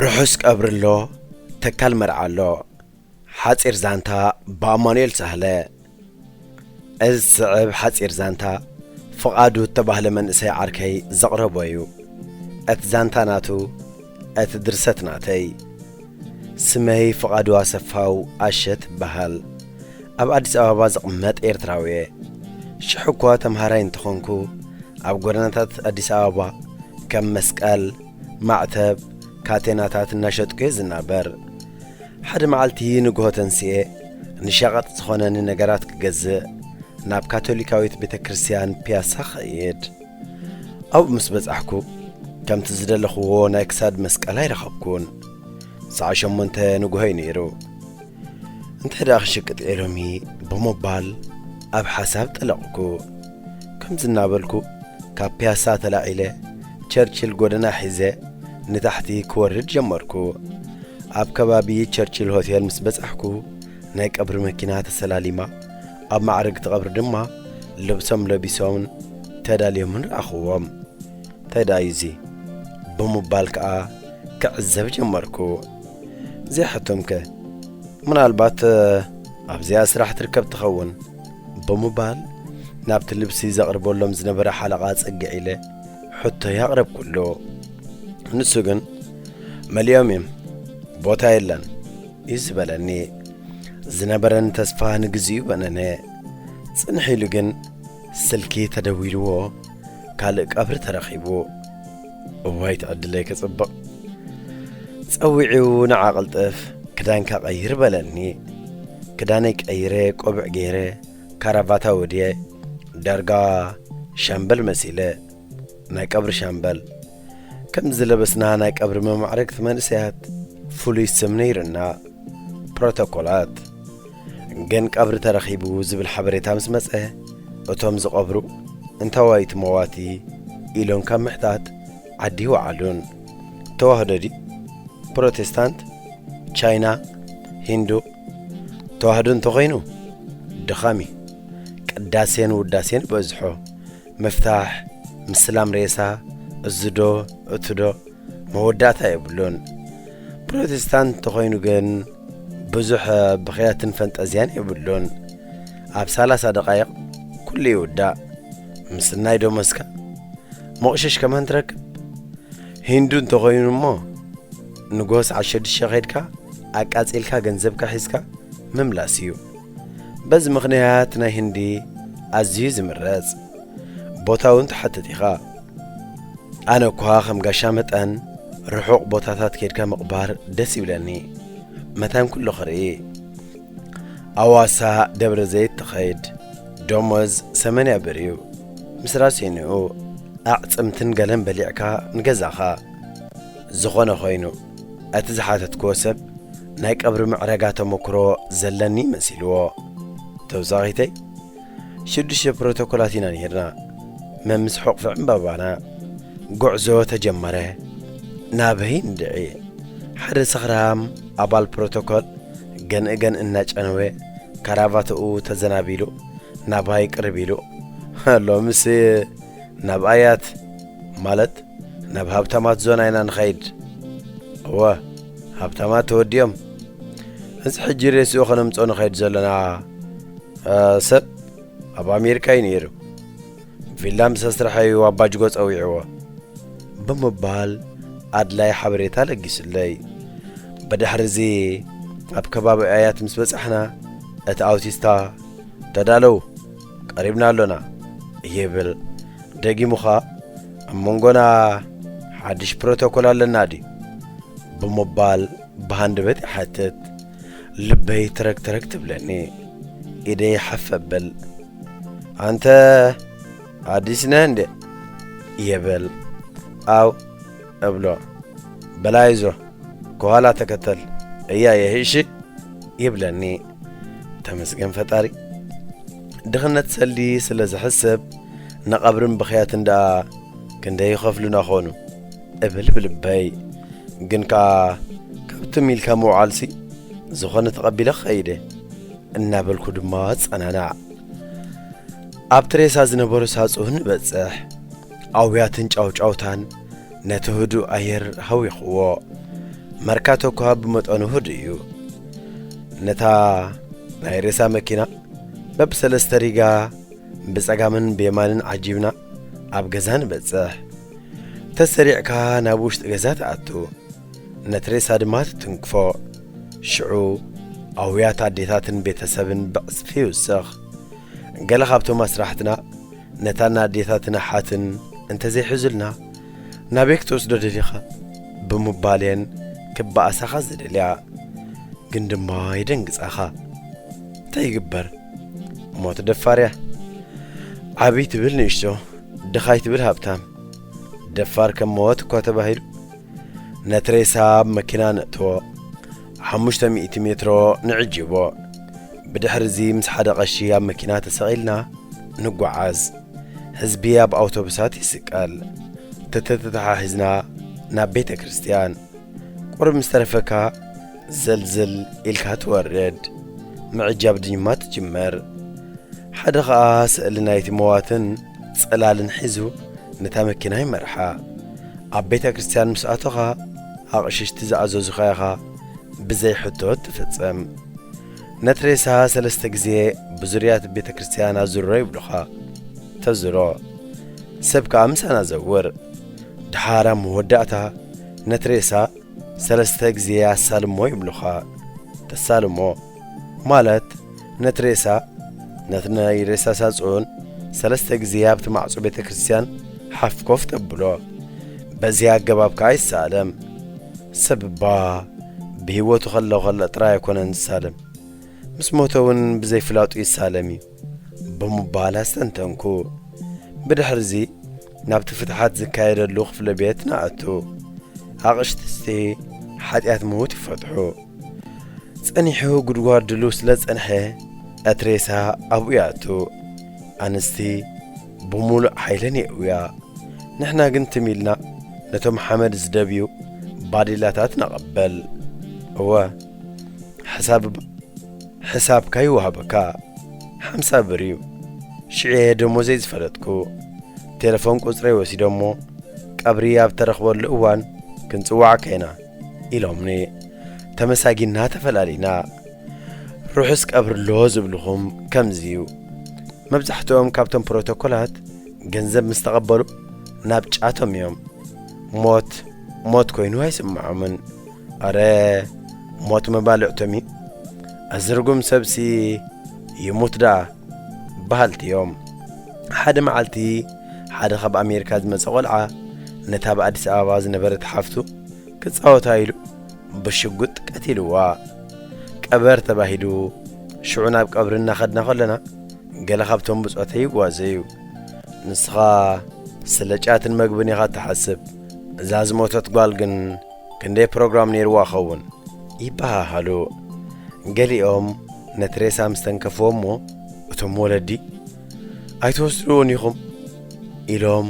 ርሑስ ቀብሪ ኣሎ፣ ተካል መርዓ ኣሎ። ሓጺር ዛንታ ብኣማኑኤል ሳህለ። እዚ ዝስዕብ ሓጺር ዛንታ ፍቓዱ እተባህለ መንእሰይ ዓርከይ ዘቕረቦ እዩ። እቲ ዛንታ ናቱ፣ እቲ ድርሰት ናተይ። ስመይ ፍቓዱ ኣሰፋው ኣሸት ይበሃል። ኣብ ኣዲስ ኣበባ ዝቕመጥ ኤርትራዊ እየ። ሽሕ እኳ ተምሃራይ እንተኾንኩ፣ ኣብ ጎደናታት ኣዲስ ኣበባ ከም መስቀል፣ ማዕተብ፣ ካቴናታት እናሸጥኩ እየ ዝናበር። ሓደ መዓልቲ ንግሆ ተንሲኤ ንሸቐጥ ዝኾነኒ ነገራት ክገዝእ ናብ ካቶሊካዊት ቤተ ክርስቲያን ፒያሳ ኸይድ። ኣብኡ ምስ በጻሕኩ፣ ከምቲ ዝደለኽዎ ናይ ክሳድ መስቀል ኣይረኸብኩን። ሰዓት ሸሞንተ ንግሆ እዩ ነይሩ። እንታይ ደኣ ክሽቅጥ እየ ሎሚ ብምባል ኣብ ሓሳብ ጠለቕኩ። ከምዚ እናበልኩ ካብ ፒያሳ ተላዒለ ቸርችል ጎደና ሒዘ ንታሕቲ ክወርድ ጀመርኩ። ኣብ ከባቢ ቸርችል ሆቴል ምስ በጻሕኩ ናይ ቀብሪ መኪና ተሰላሊማ ኣብ ማዕረግ እቲ ቀብሪ ድማ ልብሶም ለቢሶምን ተዳልዮምን ረኣኽዎም። እንታይ ደኣ እዩ እዚ? ብምባል ከኣ ክዕዘብ ጀመርኩ። ዘይሓቶም ከ? ምናልባት ኣብዚኣ ስራሕ ትርከብ ትኸውን ብምባል ናብቲ ልብሲ ዘቕርበሎም ዝነበረ ሓለቓ ጸግዕ ኢለ ሕቶይ ኣቕረብኩሉ። ንሱ ግን መሊኦም እዮም፣ ቦታ የለን እዩ ዝበለኒ። ዝነበረኒ ተስፋ ንግዚኡ በነነ። ጽንሕ ኢሉ ግን ስልኪ ተደዊልዎ ካልእ ቀብሪ ተረኺቡ። እዋይ ትዕድለይ ክጽብቕ። ጸዊዑ ንዓ ቅልጥፍ ክዳንካ ቀይር በለኒ። ክዳነይ ቀይረ ቆቢዕ ገይረ ካራቫታ ወድየ ዳርጋ ሻምበል መሲለ። ናይ ቀብሪ ሻምበል። ከም ዝለበስና ናይ ቀብሪ መማዕረግቲ መንእሰያት ፍሉይ ስም ነይርና። ፕሮቶኮላት። ግን ቀብሪ ተረኺቡ ዝብል ሓበሬታ ምስ መጸ፣ እቶም ዝቐብሩ እንታዋይ እቲ መዋቲ ኢሎም ካብ ምሕታት ዓዲ ይወዓሉን። ተዋህዶ ድዩ? ፕሮቴስታንት? ቻይና? ሂንዱ? ተዋህዶ እንተኾይኑ ድኻም እዩ። ቅዳሴን ውዳሴን በዝሖ። ምፍታሕ፣ ምስላም ሬሳ፣ እዚ ዶ፣ እቲ ዶ፣ መወዳእታ የብሉን። ፕሮቴስታንት እንተኾይኑ ግን ብዙሕ ብኽያትን ፈንጠዝያን የብሉን። ኣብ ሰላሳ ደቓይቕ ኩሉ ይውዳእ። ምስናይ ዶ መስካ መቑሸሽ ከማን ትረክብ። ሂንዱ እንተኾይኑ እሞ ንጎስ ዓሸዱሸ ኸይድካ ኣቃጺልካ ገንዘብካ ሒዝካ ምምላስ እዩ። በዚ ምኽንያት ናይ ህንዲ ኣዝዩ ዝምረጽ። ቦታ እውን ትሓትት ኢኻ። ኣነ እኳ ከም ጋሻ መጠን ርሑቕ ቦታታት ኬድካ ምቕባር ደስ ይብለኒ። መታን ኩሉ ክርኢ። ኣዋሳ ደብረ ዘይት ትኸይድ። ደሞዝ ሰመንያ ብር እዩ። ምስ ራሴንኡ ኣዕጽምትን ገለን በሊዕካ ንገዛኻ። ዝኾነ ኾይኑ፣ እቲ ዝሓተትክዎ ሰብ ናይ ቀብሪ ምዕረጋ ተመክሮ ዘለኒ መሲልዎ። ተውሳኺተይ ሽዱሽተ ፕሮቶኮላት ኢና ነይርና። መምስ ሕቑፊ ዕምባባና። ጉዕዞ ተጀመረ። ናበይ እንድዒ? ሓደ ሰኽራም ኣባል ፕሮቶኮል ገንእገን እናጨነወ ካራቫትኡ ተዘናቢሉ ናባይ ቅርብ ኢሉ፣ ሎምስ ናብ ኣያት ማለት ናብ ሃብታማት ዞና ኢና ንኸይድ። እወ፣ ሃብታማት ተወዲኦም። እዚ ሕጂ ሬስኡ ኸነምጾ ንኸይድ ዘለና፣ እ፣ ሰብ ኣብ ኣሜሪካ እዩ ነይሩ። ቪላ ምስ ኣስርሐ እዩ ኣባጅጎ ጸዊዕዎ። ብምባል ኣድላይ ሓበሬታ ለጊሱለይ። ብድሕሪ እዚ ኣብ ከባቢ ኣያት ምስ በጻሕና፣ እቲ ኣውቲስታ፣ "ተዳለዉ፣ ቀሪብና ኣሎና" ይብል። ደጊሙ ኸኣ፣ "ኣብ መንጎና ሓድሽ ፕሮቶኮል ኣለና ድዩ?" ብምባል ብሃንደበት ይሓትት። ልበይ ተረግ ተረግ ትብለኒ። ኢደይ ሓፍ ኣብል። "ኣንተ ኣዲስ ነህ እንዴ?" ይብል። "ኣው" እብሎ። "በል ኣይዞ፣ ከኋላ ተከተል፣ እያየህ እሺ?" ይብለኒ። ተመስገን ፈጣሪ። ድኽነት ሰልዲ ስለ ዝሕስብ፣ ንቐብርን ብኽያትን ደኣ ክንደይ ይኸፍሉና ኾኑ እብል ብልበይ። ግን ከኣ ካብቲ ሚልካ ምውዓልሲ ዝኾነ ተቐቢለ ክኸይደ እናበልኩ ድማ ጸናናዕ። ኣብቲ ሬሳ ዝነበሩ ሳጹን ንበጽሕ። ኣውያትን ጫውጫውታን ነቲ ህዱእ ኣየር ሃዊኽዎ። መርካቶ እኳ ብመጠኑ ህዱእ እዩ። ነታ ናይ ሬሳ መኪና በብሰለስተ ሪጋ ብጸጋምን ብየማንን ዓጂብና ኣብ ገዛ ንበጽሕ። ተሰሪዕካ ናብ ውሽጢ ገዛ ትኣቱ። ነቲ ሬሳ ድማ ትትንክፎ። ሽዑ ኣውያት ኣዴታትን ቤተሰብን ብዕጽፊ ይውስኽ። ገለ ካብቶም ኣስራሕትና ነታ ኣዴታትን ኣሓትን እንተዘይሕዙልና፣ "ናበይ ክትወስዶ ደሊኻ?" ብምባል እየን ክበኣሳኻ ዝደልያ። ግን ድማ የደንግጻኻ። እንታይ ይግበር? ሞት ደፋር እያ። ዓብይ ትብል ንእሽቶ፣ ድኻይ ትብል ሃብታም። ደፋር ከም ሞት እኳ ተባሂሉ። ነቲ ሬሳ ኣብ መኪና ነእትዎ። ሓሙሽተ ሚእቲ ሜትሮ ንዕጅቦ። ብድሕሪ እዚ ምስ ሓደ ቀሺ ኣብ መኪና ተሰቒልና ንጓዓዝ። ህዝቢ ኣብ ኣውቶቡሳት ይስቀል። ተተተሓሒዝና ናብ ቤተ ክርስቲያን። ቁሩብ ምስ ተረፈካ ዘልዘል ኢልካ ትወርድ። ምዕጃብ ድማ ትጅመር። ሓደ ኸኣ ስእሊ ናይቲ መዋትን ጽላልን ሒዙ ነታ መኪና ይመርሓ። ኣብ ቤተ ክርስቲያን ምስ ኣቶኻ ኣቕሽሽቲ ዝኣዘዙኻ ኢኻ ብዘይ ሕቶ ትፍጽም። ነቲ ሬሳ ሰለስተ ግዜ ብዙርያ እቲ ቤተ ክርስቲያን ኣዙሮ ይብሉኻ። ተዙሮ። ሰብ ከኣ ምሳና ዘውር። ደሓር ኣብ መወዳእታ ነቲ ሬሳ ሰለስተ ግዜ ኣሳልሞ ይብሉኻ። ተሳልሞ ማለት ነቲ ሬሳ፣ ነቲ ናይ ሬሳ ሳጹን ሰለስተ ግዜ ኣብቲ ማዕጾ ቤተ ክርስቲያን ሓፍ ኮፍ ተብሎ። በዚ ኣገባብ ከኣ ይሳለም። ሰብ እባ ብህይወቱ ከሎ ከሎ ጥራይ ኣይኮነን ዝሳለም፣ ምስ ሞተ እውን ብዘይ ፍላጡ ይሳለም እዩ ብምባል ኣስተንተንኩ። ብድሕርዚ ናብቲ ፍትሓት ዝካየደሉ ክፍለ ቤት ንኣቱ። ኣቕሽቲ ሓጢኣት ምዉት ይፈትሑ። ጸኒሑ ጉድጓድ ድሉ ስለ ጸንሐ፣ እቲ ሬሳ ኣብኡ ይኣቱ። ኣንስቲ ብምሉእ ሓይለን የእውያ። ንሕና ግን ትም ኢልና ነቶም ሓመድ ዝደብዩ ባዴላታት ነቐበል። እወ፣ ሕሳብ፣ ሕሳብካ ይወሃበካ። ሓምሳ ብር እዩ። ሽዑ እየ ደሞዘይ ዝፈለጥኩ። ቴሌፎን ቁጽረይ ወሲዶሞ፣ ቀብሪ ኣብ ተረኽበሉ እዋን ክንጽዋዓካ ኢና ኢሎምኒ። ተመሳጊና ተፈላሊና። ርሑስ ቀብሪ ኣሎ ዝብልኹም ከምዚ እዩ። መብዛሕትኦም ካብቶም ፕሮቶኮላት ገንዘብ ምስ ተቐበሉ ናብ ጫቶም እዮም። ሞት፣ ሞት ኮይኑ ኣይስምዖምን። ኣረ፣ ሞት መባልዕቶም እዩ። እዚ ርጉም ሰብሲ ይሙት ደኣ በሃልቲ እዮም። ሓደ መዓልቲ ሓደ ካብ ኣሜሪካ ዝመጸ ቆልዓ ነታ ኣብ ኣዲስ ኣበባ ዝነበረት ሓፍቱ ክጻወታ ኢሉ ብሽጉጥ ቀቲልዋ። ቀበር ተባሂሉ፣ ሽዑ ናብ ቀብሪ እናኸድና ከለና፣ ገለ ካብቶም ብጾተይ ይጓዘዩ። ንስኻ ስለ ጫትን መግብን ኢኻ እትሓስብ፣ እዛ ዝሞተት ጓል ግን ክንደይ ፕሮግራም ነይርዋ ኸውን? ይበሃሃሉ። ገሊኦም ነቲ ሬሳ ምስ ተንከፍዎ እሞ፣ እቶም ወለዲ፣ "ኣይትወስድዎን ኢኹም?" ኢሎም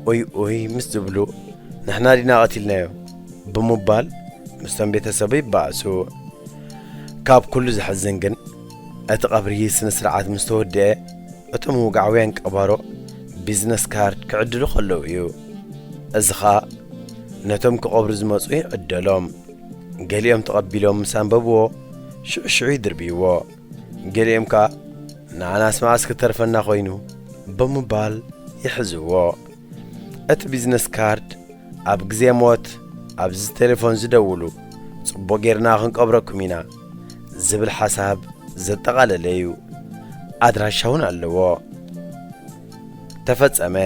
ኡይ ኡይ ምስ ዝብሉ፣ "ንሕና ዲና ቀቲልናዮ?" ብምባል ምስቶም ቤተሰቡ ይበኣሱ። ካብ ኩሉ ዘሕዝን ግን፣ እቲ ቀብሪ ስነ ስርዓት ምስ ተወድአ፣ እቶም ውግዓውያን ቀባሮ ቢዝነስ ካርድ ክዕድሉ ከለዉ እዩ። እዚ ኸኣ ነቶም ክቐብሩ ዝመጹ ይዕደሎም። ገሊኦም ተቐቢሎም ምስ ኣንበብዎ፣ ሽዑ ሽዑ ይድርብይዎ። ገሊኦም ከኣ፣ "ንኣናስ መኣስ ክተርፈና ኾይኑ?" ብምባል ይሕዝዎ። እቲ ቢዝነስ ካርድ ኣብ ግዜ ሞት ኣብዚ ቴሌፎን ዝደውሉ፣ ጽቡቕ ጌርና ክንቀብረኩም ኢና ዝብል ሓሳብ ዘጠቓለለ እዩ። ኣድራሻ እውን ኣለዎ። ተፈጸመ።